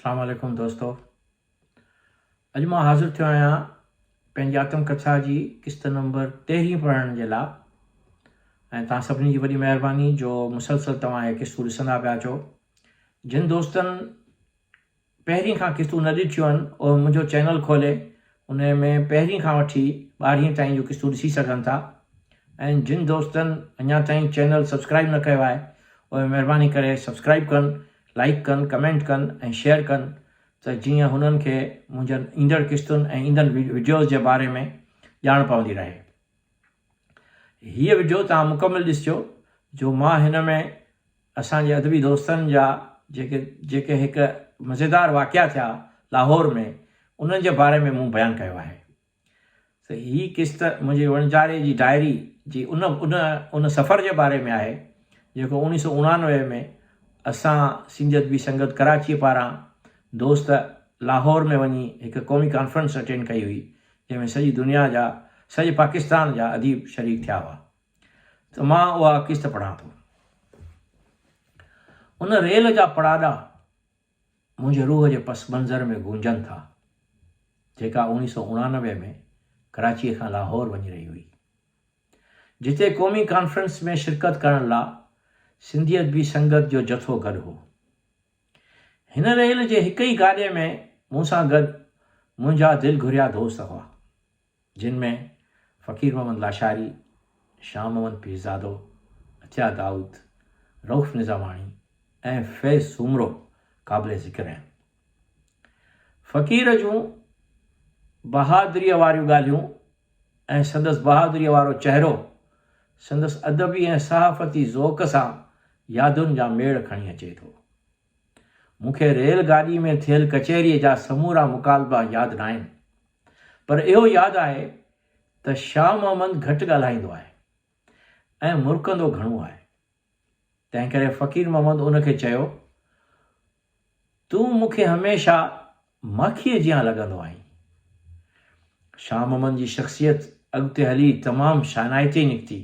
اسلام عليڪم دوستو اڄ مان حاضر ٿيو آهيان پنهنجي آتم ڪٿا جي قسط نمبر تيرهين پڙهڻ جي لاء ۽ توهان سڀني جي وڏي مهرباني جو مسلسل توهان اهي قسطون ڏسندا پيا اچو جن دوستن پهرين کان قسطون نه ڏٺيون آهن اهي منهنجو چينل کولي ان ۾ پهرين کان وٺي ٻارهين تائين جون قسطون ڏسي سگهن ٿا ۽ جن دوستن اڃا تائين چينل سبسڪرائب نه ڪيو آهي اهي مهرباني ڪري سبسڪرائب ڪن لائيڪ ڪن ڪمينٽ ڪن ۽ شيئر ڪن ته جيئن هنن کي منهنجن ايندڙ قسطن ۽ ايندڙ وڊيوز جي باري ۾ ڄاڻ پوندي رهي. هيء وڊيو توهان مڪمل ڏسجو جو مان هن ۾ اسان جي ادبي دوستن جا جيڪي جيڪي هڪ مزيدار واقعا ٿيا لاهور ۾ انهن جي باري ۾ مون بيان ڪيو آهي ته هي قسط منهنجي وڻجاري جي ڊائري جي ان ان ان سفر جي باري ۾ آهي جيڪو اوڻيهه سو اڻانوي ۾ اسان سنڌي ادبي سنگت ڪراچيء پاران دوست لاهور ۾ وڃي هڪ قومي ڪانفرنس اٽينڊ ڪئي هئي جنهن ۾ سڄي دنيا جا سڄي پاڪستان جا اديب شريڪ ٿيا هئا. ته مان اها قسط پڙهان ٿو. ان ريل جا پڙاڏا منهنجي روح جي پس منظر ۾ گونجن ٿا، جيڪا اوڻيهه سو اڻانوي ۾ ڪراچيء کان لاهور وڃي رهي هئي، جتي قومي ڪانفرنس ۾ شرڪت ڪرڻ لا سنڌي ادبي سنگت جو جٿو گڏ هو. هن ريل جي هڪ ئي گاڏي ۾ مون سان گڏ منهنجا دل گهريا دوست هئا. جن ۾ فقير محمد لاشاري، شاهه محمد پيرزادو، عطيه دائود، رئوف نظاماڻي ۽ فيض سومرو قابل ذڪر آهن. فقير جون بهادريء واريون ڳالهيون ۽ سندس بهادريء وارو چهرو سندس ادبي ۽ صحافتي ذوق سان يادن جا ميڙ کڻي اچي ٿو. مون کي ريل گاڏي ۾ ٿيل ڪچهريء جا سمورا مڪالما ياد ناهن، پر اهو ياد آهي ته شاهه محمد گهٽ ڳالهائيندو آهي ۽ مرڪندو گهڻو آهي. تنهنڪري فقير محمد ان کي چيو، تون مون کي هميشه ماکيء جيان لڳندو آهين. شاهه محمد جي شخصيت اڳتي هلي تمام شانائتي نڪتي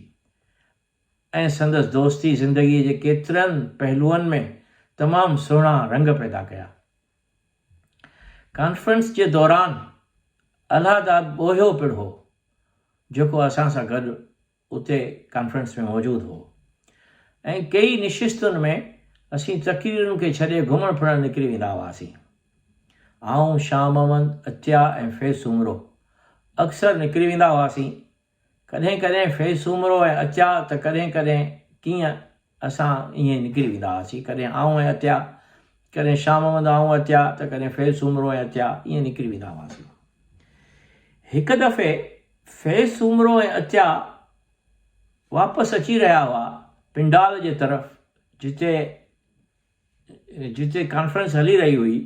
۽ سندس دوستي زندگيء جي ڪيترن پهلوئن ۾ تمام سهڻا رنگ پيدا ڪيا. ڪانفرنس جي دوران الهه داد ٻوهيو پڻ هو، جيڪو اسان سان گڏ اتي ڪانفرنس ۾ موجود هو ۽ ڪيئي نشستن ۾ اسين تقريرن کي ڇڏي گهمڻ ڦرڻ نڪري ويندا هئاسين. آئون، شاهه محمد، عطيه ۽ فيض سومرو اڪثر نڪري ويندا هئاسين ڪڏهن ڪڏهن فيض سومرو ۽ عطيا ته ڪڏهن ڪڏهن ڪيئن اسان ائين ئي نڪري ويندا هئاسين. ڪڏهن آئون ۽ عطيا، ڪڏهن شاهه محمد آئون عطيا ته ڪڏهن فيض سومرو ۽ عطيا ائين نڪري ويندا هئاسين. هڪ دفعي فيض سومرو ۽ عطيا واپس اچي رهيا هئا پنڊال جي طرف جتي جتي ڪانفرنس هلي رهي هئي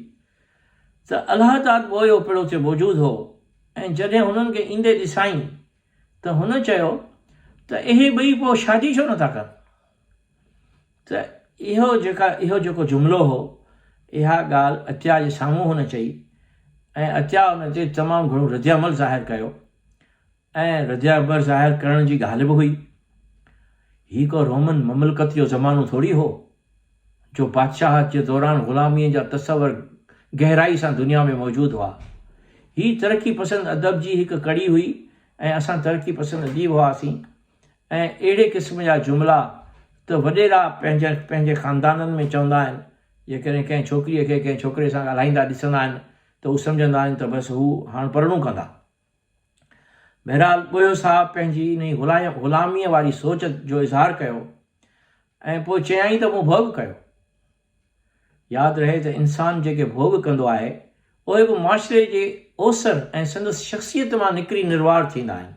ته الهه داد ٻوهيو پڻ اتي موجود هو ۽ جڏهن هنن کي ايندي ڏسائين ته هن چيو ته اهي ٻئي پوء شادي ڇو نٿا ڪن؟ ته اهو جيڪا اهو جيڪو جملو هو اها ڳالهه عطيا جي سامهون هن چئي ۽ عطيا ان تي تمام گهڻو ردعمل ظاهر ڪيو ۽ ردعمل ظاهر ڪرڻ جي ڳالهه به هئي. هي ڪو رومن مملڪت جو زمانو ٿوري هو، جو بادشاهت جي دوران غلاميء جا تصور گهرائي سان دنيا ۾ موجود هئا. هي ترقي پسند ادب جي هڪ ڪڙي هئي ۽ اسان ترقي پسند اديب هئاسين ۽ اهڙي قسم جا جملا ته وڏيرا پنهنجن پنهنجي خاندانن ۾ چوندا آهن، جيڪڏهن ڪنهن ڇوڪريء کي ڪنهن ڇوڪري سان ڳالهائيندا ڏسندا آهن ته هو سمجهندا آهن ته بس هو هاڻ پرڻو ڪندا. بهرحال ٻوهيو صاحب پنهنجي انهي غلاميء واري سوچ جو اظهار ڪيو ۽ پوء چيائين ته مون ڀوڳ ڪيو. ياد رهي ته انسان جيڪي ڀوڳ ڪندو آهي، اهي به معاشري جي اوسر ۽ سندس شخصيت مان نڪري نروار ٿيندا آهن.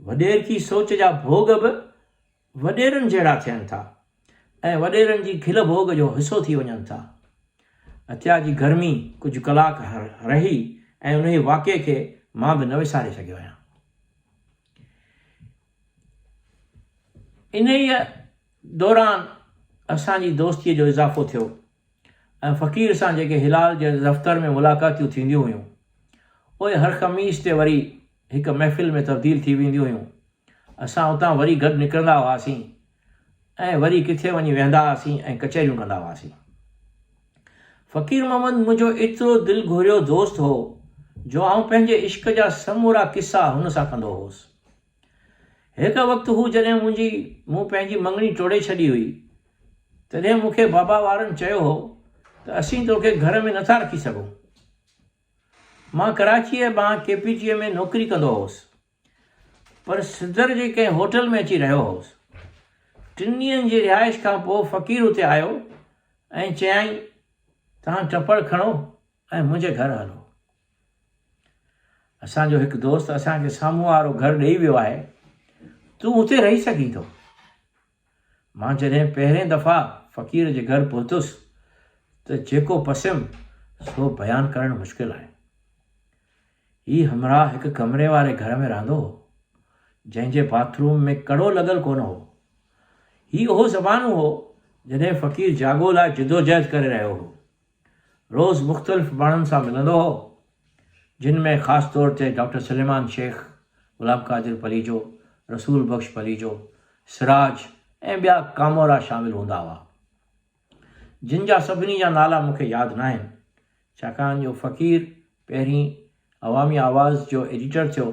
وڏيرڪي سوچ جا ڀوڳ به وڏيرن جهڙا ٿين ٿا ۽ وڏيرن جي کل ڀوڳ جو حصو ٿي وڃن ٿا. عطيا جي گرمي ڪجهه ڪلاڪ رهي ۽ انهيء واقعي کي مان به نه وساري سگهيو آهيان. انهيء دوران اسان جي دوستيء جو اضافو ٿيو ۽ فقير سان جيڪي هلال جي دفتر ۾ ملاقاتيون ٿينديون هيون، اهي هر خميس تي وري هڪ محفل ۾ تبديل ٿي وينديون هيون. اسان اتان وري گڏ نڪرندا هئاسين ۽ وري ڪٿي وڃي ويهندا هئاسين ۽ ڪچهريون ڪندا هئاسين. فقير محمد منهنجو ايترو دل گهريو دوست هو جو آئون پنهنجي عشق جا سمورا قصا هن سان ڪندو هوس. هڪ وقت هو جڏهن منهنجي مون پنهنجي مڱڻي ٽوڙي ڇڏي هئي، تڏهن مون کي بابا وارن چيو هو ته اسين توکي گهر ۾ نٿا رکي سگهون. مان ڪراچيء مان ڪي پي ٽي ۾ نوڪري ڪندو هوس، پر صدر جي ڪنهن هوٽل ۾ اچي رهيو هوس. ٽن ڏينهن جي رهائش کان پوء فقير اتي آيو ۽ چيائين، توهان ٽپڙ کڻو ۽ منهنجي گهر هلو. اسان جو هڪ دوست اسان کي سامهون وارو گهر ڏيئي ويو آهي، تون اتي رهي سگهين ٿو. مان جڏهن پهرين دفعا فقير جي گهر پهتس ته جيڪو پسيم سو بيان ڪرڻ مشڪل آهي. هي همراهه هڪ ڪمري واري گهر ۾ رهندو هو، جنهن جي باٿ روم ۾ ڪڙو لڳل ڪونه هو. هي اهو زمانو هو جڏهن فقير جاڳو لاء جدوجهد ڪري رهيو هو. روز مختلف ماڻهن سان ملندو هو، جن ۾ خاص طور تي ڊاڪٽر سليمان شيخ، غلام قادر پليجو، رسول بخش پليجو، سراج ۽ ٻيا ڪامورا شامل هوندا هئا، جن جا سڀني جا نالا مون کي ياد ناهن، ڇاڪاڻ جو فقير پهرين عوامي آواز جو ايڊيٽر ٿيو،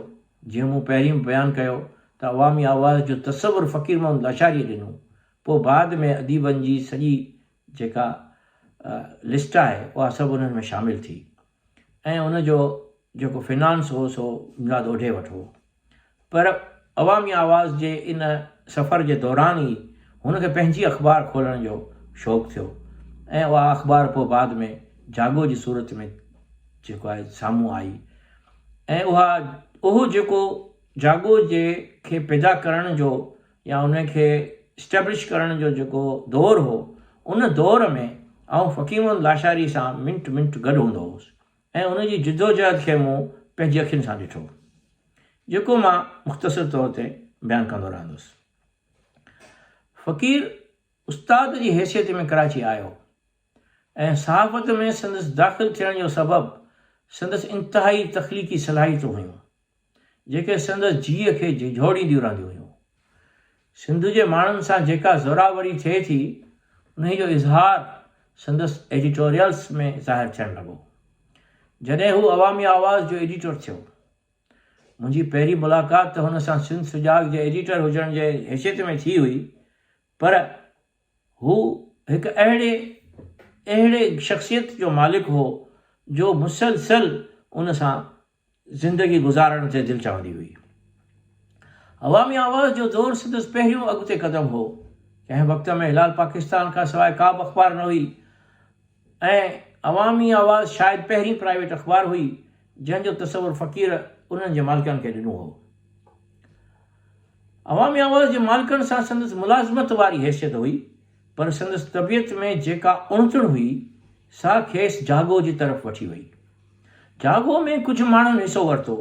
جيئن مون پهرين به بيان ڪيو ته عوامي آواز جو تصور فقير محمد لاشاريء ڏنو، پوء بعد ۾ اديبن جي سڄي جيڪا لسٽ آهي اها سڀ انهن ۾ شامل ٿي ۽ ان جو جيڪو فنانس هو سو امداد اوڍي وٽ هو پر عوامي آواز جي ان سفر جي دوران ئي هن کي پنهنجي اخبار کولڻ جو شوق ٿيو ۽ اها اخبار پوء بعد ۾ جاڳو جي صورت ۾ جيڪو آهي سامهون آئي ۽ اها اهو جيڪو جاڳو جي کي پيدا ڪرڻ جو يا ان کي اسٽيبلش ڪرڻ جو جيڪو دور هو، ان دور ۾ آئون فقير محمد لاشاري سان منٽ منٽ گڏ هوندو هوس ۽ ان جي جدوجهد کي مون پنهنجي اکين سان ڏٺو، جيڪو مان مختصر طور تي بيان ڪندو رهندس. فقير استاد جي حيثيت ۾ ڪراچي آيو ۽ صحافت ۾ سندس داخل ٿيڻ جو سبب سندس انتهائي تخليقي صلاحيتون هيون. جيڪي سندس جيء کي جهجهوڙينديون رهنديون هيون. سنڌ جي ماڻهن سان جيڪا زوراوري ٿئي ٿي، انهي جو اظهار سندس ايڊيٽوريلز ۾ ظاهر ٿيڻ لڳو. جڏهن هو عوامي آواز جو ايڊيٽر ٿيو. منهنجي پهرين ملاقات ته هن سان سنڌ سجاڳ جي ايڊيٽر هجڻ جي حيثيت ۾ ٿي هئي، پر هو هڪ اهڙي اهڙي شخصيت جو مالڪ هو، جو مسلسل ان سان زندگي گذارڻ تي دل چوندي هئي. عوامي آواز جو دور سندس پهريون اڳتي قدم هو. ڪنهن وقت ۾ هلال پاڪستان کان سواء ڪابه اخبار نه هئي ۽ عوامي آواز شايد پهرين پرائيويٽ اخبار هئي جنهن جو تصور فقير انهن جي مالڪن کي ڏنو هو. عوامي آواز جي مالڪن سان سندس ملازمت واري حيثيت هئي پر سندس طبيعت ۾ جيڪا اڻتڻ هئي سا کيس جاڳو جي طرف وٺي وئي. جاڳو ۾ ڪجهه ماڻهن حصو ورتو،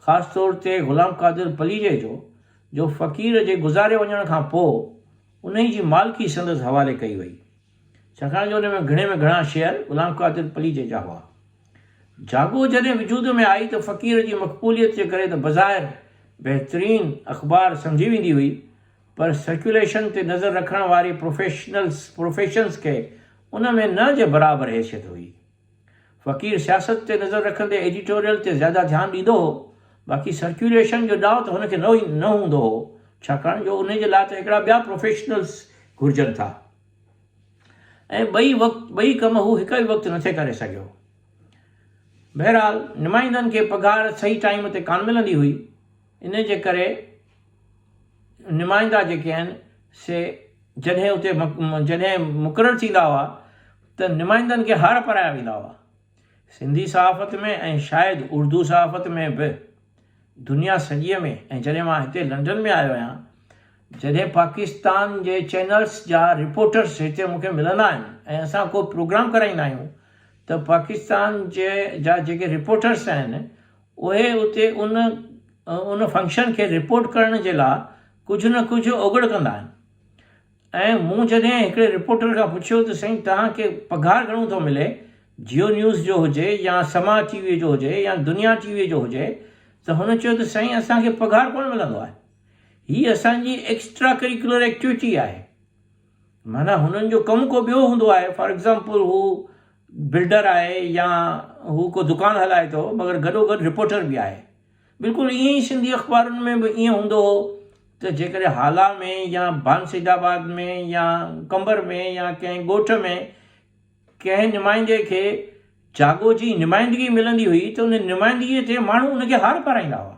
خاص طور تي غلام قادر پليجي جو، جو فقير جي گذاري وڃڻ کان پوء انهي جي مالڪي سندس حوالي ڪئي وئي، ڇاڪاڻ جو ان ۾ گهڻي ۾ گهڻا شيئر غلام قادر پليجي جا هئا. جاڳو جڏهن وجود ۾ آئي ته فقير جي مقبوليت جي ڪري ته بظاهر بهترين اخبار سمجهي ويندي هئي، پر سرڪيوليشن تي نظر رکڻ واري پروفيشنلز پروفيشنز کي ان ۾ نه جي برابر حيثيت هئي. فقير سياست تي نظر رکندي ايڊيٽوريل تي زياده ڌيان ڏيندو هو، باقي سرڪيوليشن جو ڏانء ته هن کي نه هوندو هو، ڇاڪاڻ جو انهي جي لاء ته هڪڙا ٻيا پروفيشنلز گهرجن ٿا ۽ ٻئي وقت ٻئي ڪم هو هڪ ئي وقت نٿي ڪري سگهيو. بهرحال نمائندن کي پگهار صحيح ٽائيم تي ڪانه ملندي هئي، انهي جي ڪري نمائندا جيڪي آهن سي جڏهن اتي جڏهن مقرر ٿيندا هئا ته نمائندن کي هار پارايا ويندا هئا. سنڌي صحافت ۾ ۽ شايد اردو صحافت ۾ به دنيا سڄيء ۾ ۽ جڏهن مان هتي لنڊن ۾ آيو آهيان جڏهن پاڪستان جي چينلز جا رپورٽرز هتي مون کي ملندا آهن ۽ اسان ڪو پروگرام ڪرائيندا آهيون ته پاڪستان جي جا جيڪي رپورٽرز آهن اهي اتي ان ان فنڪشن کي رپورٽ ڪرڻ جي لاء ڪجهه نه ڪجهه اوڳڙ ڪندا آهن ۽ مون جڏهن هڪڙي رپورٽر کان پڇيو ته سائين توهان کي پگهار گهڻو ٿو ملي جيو نيوز جو هجي يا سما ٽي وي جو هجي يا دنيا ٽي وي جو هجي ته هن چيو ته سائين اسان کي پگهار ڪونه ملندو آهي هي اسان جي ايڪسٽرا ڪريڪولر ايڪٽيوٽي آهي معنيٰ هنن جو ڪم ڪو ٻيو هوندو آهي فار ايگزامپل هو بلڊر آهي يا هو ڪو دڪان هلائي ٿو مگر گڏوگڏ رپورٽر به آهي. بلڪل ائين ئي سنڌي اخبارن ۾ به ائين هوندو هو ته جيڪڏهن هالا ۾ يا ڀان سيد آباد ۾ يا قمبر ۾ يا ڪنهن ڳوٺ ۾ ڪنهن نمائندي کي جاڳو جي نمائندگي ملندي هئي ته ان نمائندگي تي ماڻهو ان کي هار پارائيندا هئا.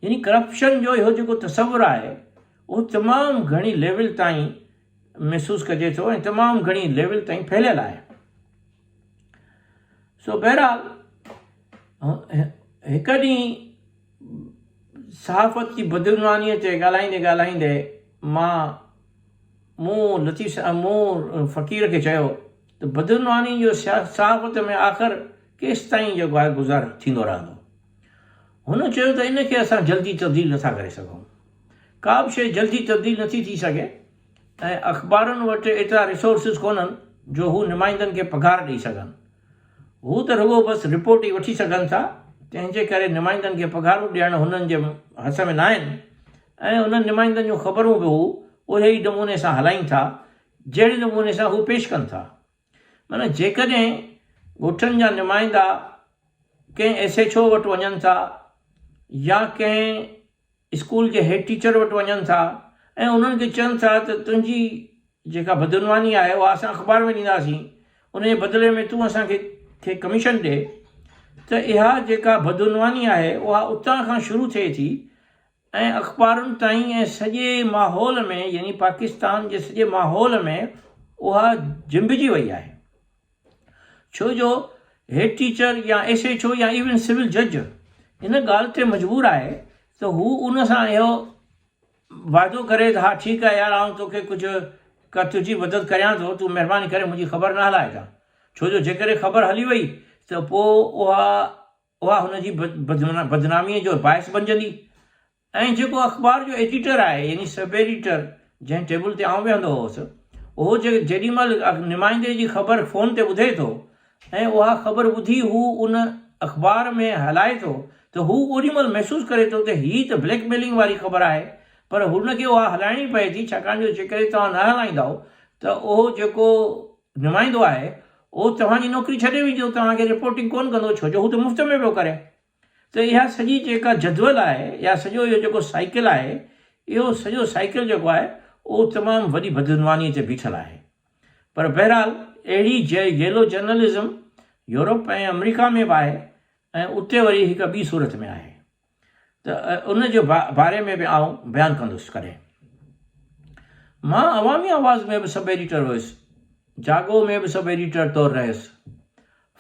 يعني ڪرپشن جو اهو جيڪو تصور آهي اهو تمام گهڻي ليول تائين محسوس ڪجي ٿو ۽ تمام گهڻي ليول تائين ڦهليل آهي. سو بهرحال هڪ ڏينهن صحافت جي بدعنوانيء تي ڳالهائيندي ڳالهائيندي مان مون لطيف مون فقير کي چيو ته بدعنواني جو صحافت ۾ آخر ڪيستائين جيڪو آهي گذر ٿيندو رهندو. هن چيو ته ان کي اسان جلدي تبديل نٿا ڪري سگهون. ڪا به شيء جلدي تبديل نٿي ٿي سگهي ۽ اخبارن وٽ ايترا ريسورسز ڪونهن جو هو نمائندن کي پگهار ڏئي سگهن. هو ته رڳو بس رپورٽ ئي وٺي سگهن ٿا، تنهن جي ڪري نمائندن کي پگهارون ڏيڻ هنن جي هٿ ۾ ناهن ۽ انهن نمائندن جون خبرون به هو اهڙي ئي نموني سان هلائين ٿا، جهڙي نموني سان هو پيش ڪن ٿا. معنيٰ جيڪڏهن ڳوٺن جا نمائندا ڪنهن ايس ايڇ او وٽ وڃن ٿا يا ڪنهن اسڪول جي هيڊ ٽيچر وٽ وڃن ٿا ۽ انهن کي چون ٿا ته تنهنجي جيڪا بدعنواني آهي اها اسان اخبار ۾ ڏينداسين ان جي بدلي ۾ تون اسان کي کي ڪميشن ڏي ته اها جيڪا بدعنواني آهي اها اتان کان شروع ٿئي ٿي ۽ اخبارن تائين ۽ سڄي ماحول ۾ يعني پاڪستان جي سڄي ماحول ۾ اها جنبجي وئي آهي ڇو جو هيڊ ٽيچر يا ايس ايڇ او يا ايون سول جج ان ڳالهه تي مجبور آهي ته هو ان سان اهو وعدو ڪري ته ها ٺيڪ آهي يار آئون توکي ڪجهه ڪا تنهنجي مدد ڪريان ٿو تون مهرباني ڪري منهنجي خبر نه هلائجان ڇو جو جيڪڏهن خبر هلي وئي ته پوء اها اها هن جي بدناميء جو باعث بنجندي ۽ جيڪو اخبار جو ايڊيٽر آهي يعني سب ايڊيٽر جنهن ٽيبل تي آئون ويهندو هوس اهو جيڏي مهل نمائندي جي خبر فون تي ٻڌي ٿو ۽ اها خبر ٻڌي هو ان اخبار ۾ هلائي ٿو ته هو اوڏي مهل محسوس ڪري ٿو ته هي ته بليڪ ميلنگ واري خبر آهي پر هن کي اها هلائڻي پئي ٿي ڇاڪاڻ جو جيڪڏهن توهان نه هلائيندائو ته اهو جيڪو نمائندو آهي اهو توهان جي نوڪري ڇڏي ويندو توهان کي رپورٽنگ ڪونه ڪندو ڇو جو هو ته مفت ۾ پيو ڪري ته اها سڄي جيڪا جدول آهي يا سڄو اهو جيڪو سائيڪل آهي اهو سڄو سائيڪل جيڪو آهي اهو تمام وڏي بدعنواني تي بيٺل آهي پر بهرحال اهڙي ييلو جرنلزم يورپ ۽ آمريڪا ۾ به آهي ۽ اتي وري هڪ ٻي صورت ۾ آهي ته ان جي باري ۾ به آئون بيان ڪندس ڪڏهن. مان عوامي آواز ۾ به سب ايڊيٽر هيس، جاڳو ۾ به سب ايڊيٽر طور رهيس.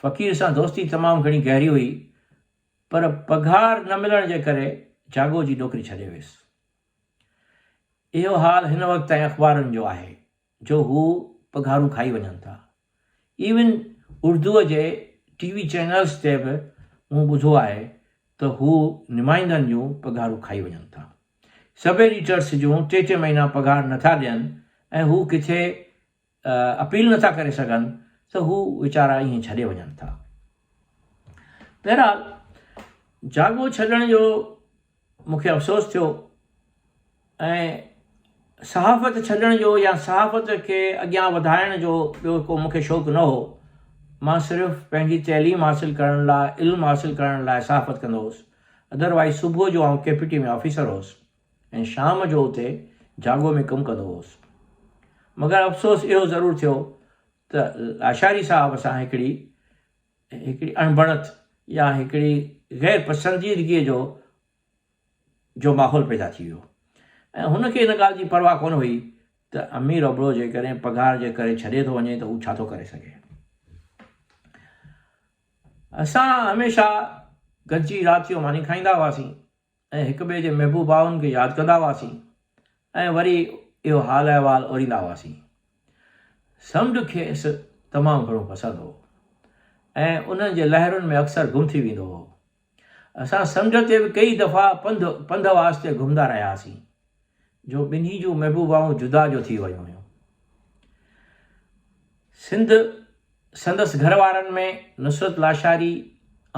فقير سان دوستي تمام گهڻي گهري هئي، پر پگهار نه ملڻ جي ڪري جاڳو جي نوڪري ڇڏي ويس. اهو حال هن وقت تائين اخبارن جو آهي، جو هو پگهارون کائي وڃن ٿا. ايون اردوء جي ٽي وي چينلز تي به مون ٻڌو آهي ته هو نمائندن جون پگهارون کائي وڃن ٿا. سب ايڊيٽرس جون ٽي ٽي مهينا پگهار نٿا ڏين ۽ هو ڪٿي اپيل نٿا ڪري سگهن ته هو ويچارا ائين ڇڏي وڃن ٿا. بهرحال جاڳو ڇڏڻ جو مون کي افسوس ٿيو ۽ صحافت ڇڏڻ جو يا صحافت کي اڳيان وڌائڻ جو ٻيو ڪو مون کي شوق نه هو. مان صرف پنهنجي تعليم حاصل ڪرڻ لاء، علم حاصل ڪرڻ لاء صحافت ڪندو هوس. ادروائيز صبح جو آئون ڪي پي ٽي ۾ آفيسر هوس ۽ شام جو اتي جاڳو ۾ ڪم ڪندو هوس. مگر افسوس اهو ضرور ٿيو ته لاشاري صاحب سان هڪڙي هڪڙي اڻبڻت يا هڪڙي غير پسنديدگيء جو جو ماحول پيدا ٿي ويو ۽ هن کي ان ڳالهه جي پرواهه ڪونه هئي ته امير ابڙو جيڪڏهن پگهار جي ڪري ڇڏي ٿو وڃي ته هو ڇا ٿو ڪري سگهي. اسان هميشه گڏجي رات جو ماني کائيندا هئاسين ۽ هڪ ٻئي جي محبوبائن کي ياد ڪندا هئاسين ۽ وري اهو حال احوال اوريندا هئاسين. سمنڊ کيس تمام گهڻو پسند هو ۽ انهن جي لهرن ۾ اڪثر گم ٿي ويندو هو. اسان سمنڊ تي به ڪيئي دفعا پنڌ پنڌ واسطي گهمندا رهياسين، جو ٻنهي جون محبوبائون جدا جو ٿي ويون هيون. سنڌ سندس گهر وارن ۾ نصرت لاشاري،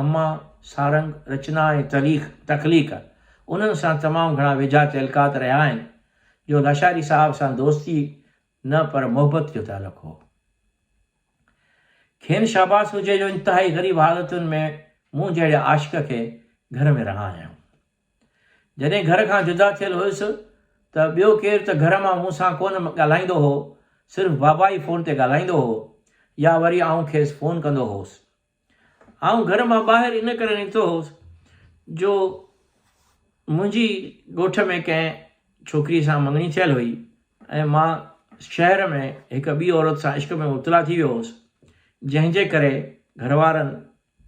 اما، سارنگ، رچنا ۽ تليخ تخليق انهن سان تمام گهڻا ويجها تعلقات رهيا آهن، جو لاشاري صاحب سان دوستي نه پر محبت جو تعلق هو. کين شاباس هجي جو انتهائي غريب حالتن ۾ مون جهڙي عاشق کي گهر ۾ رهايائون. جڏهن گهر کان جدا ٿيل هيس ته ٻيو ڪير ته گهر مان مون سان ڪونه ڳالهائيندو هو، صرف بابا ئي فون تي ڳالهائيندو هو يا وري آئون کيس فون ڪندو هوس. آئون گهر مان ٻاهر ان ڪري نڪتو هوس جو منهنجي ڳوٺ ۾ ڪنهن ڇوڪري سان مڱڻي ٿيل هئي ۽ مان شهر ۾ هڪ ٻي عورت سان عشق ۾ مبتلا ٿي ويو هوس، جنهن جي ڪري گهروارن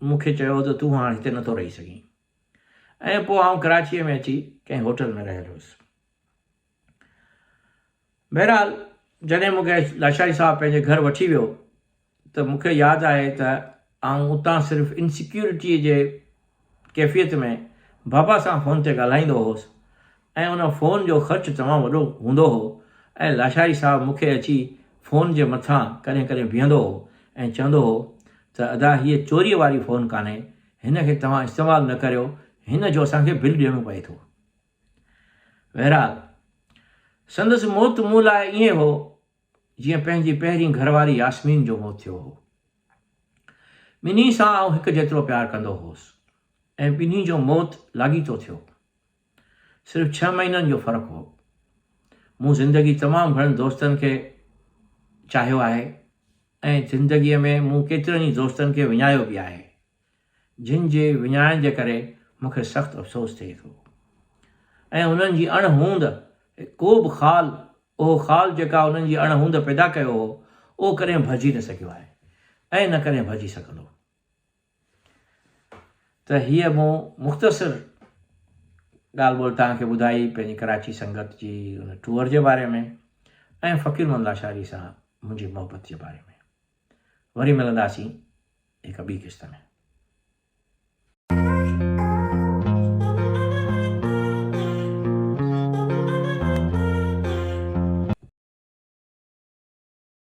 مون کي چيو ته تون هاڻ هتي نٿو رهي سگهين. ۽ پوء آئون ڪراچيء ۾ اچي ڪنهن هوٽل ۾ رهيل هيس. بهرحال جڏهن مون کي لاشاري صاحب پنهنجي گهر وٺي ويو ته مون کي ياد آهي ته آئون اتان صرف انسيڪيورٽيء جي ڪيفيت ۾ بابا سان فون تي ڳالهائيندو هوس ۽ ان فون جو خرچ تمام وڏو هوندو هو ۽ لاشاري صاحب مون کي اچي فون جي مٿان ڪڏهن ڪڏهن بيهندو هو ۽ چوندو هو ته ادا هيء چوريء واري فون ڪانهي هن کي توهان استعمال نه ڪريو، هن جو اسان کي بل ڏيڻو پئي ٿو. بهرحال سندس موت مون لاء ائين هو جيئن پنهنجي پهرين گهرواري ياسمين جو موت ٿيو هو. ٻنهي سان آئون هڪ جيترو پيار ڪندو هوس ۽ ٻنهي جو موت لاڳيتو ٿيو. صرف ڇهه مهينن جو فرق هو. مون زندگي تمام گهڻن دوستن کي چاهيو آهي ۽ زندگيء ۾ مون ڪيترن ئي دوستن کي وڃايو به آهي، جن جي وڃائڻ جي ڪري مون کي سخت افسوس ٿئي ٿو ۽ انهن جي اڻ هوند ڪو به خال، اهو خال جيڪا انهن جي اڻ هوند پيدا ڪيو هو، اهو ڪڏهن ڀرجي نه سگهيو آهي ۽ نه ڪڏهن ڀرجي سگهندو. ته هيء مون مختصر ڳالهه ٻولهه توهان کي ٻڌائي پنهنجي ڪراچي سنگت جي ان ٽوئر جي باري ۾ ۽ فقير محمد لاشاري سان منهنجي محبت جي باري ۾. وري ملنداسين هڪ ٻي قسط ۾.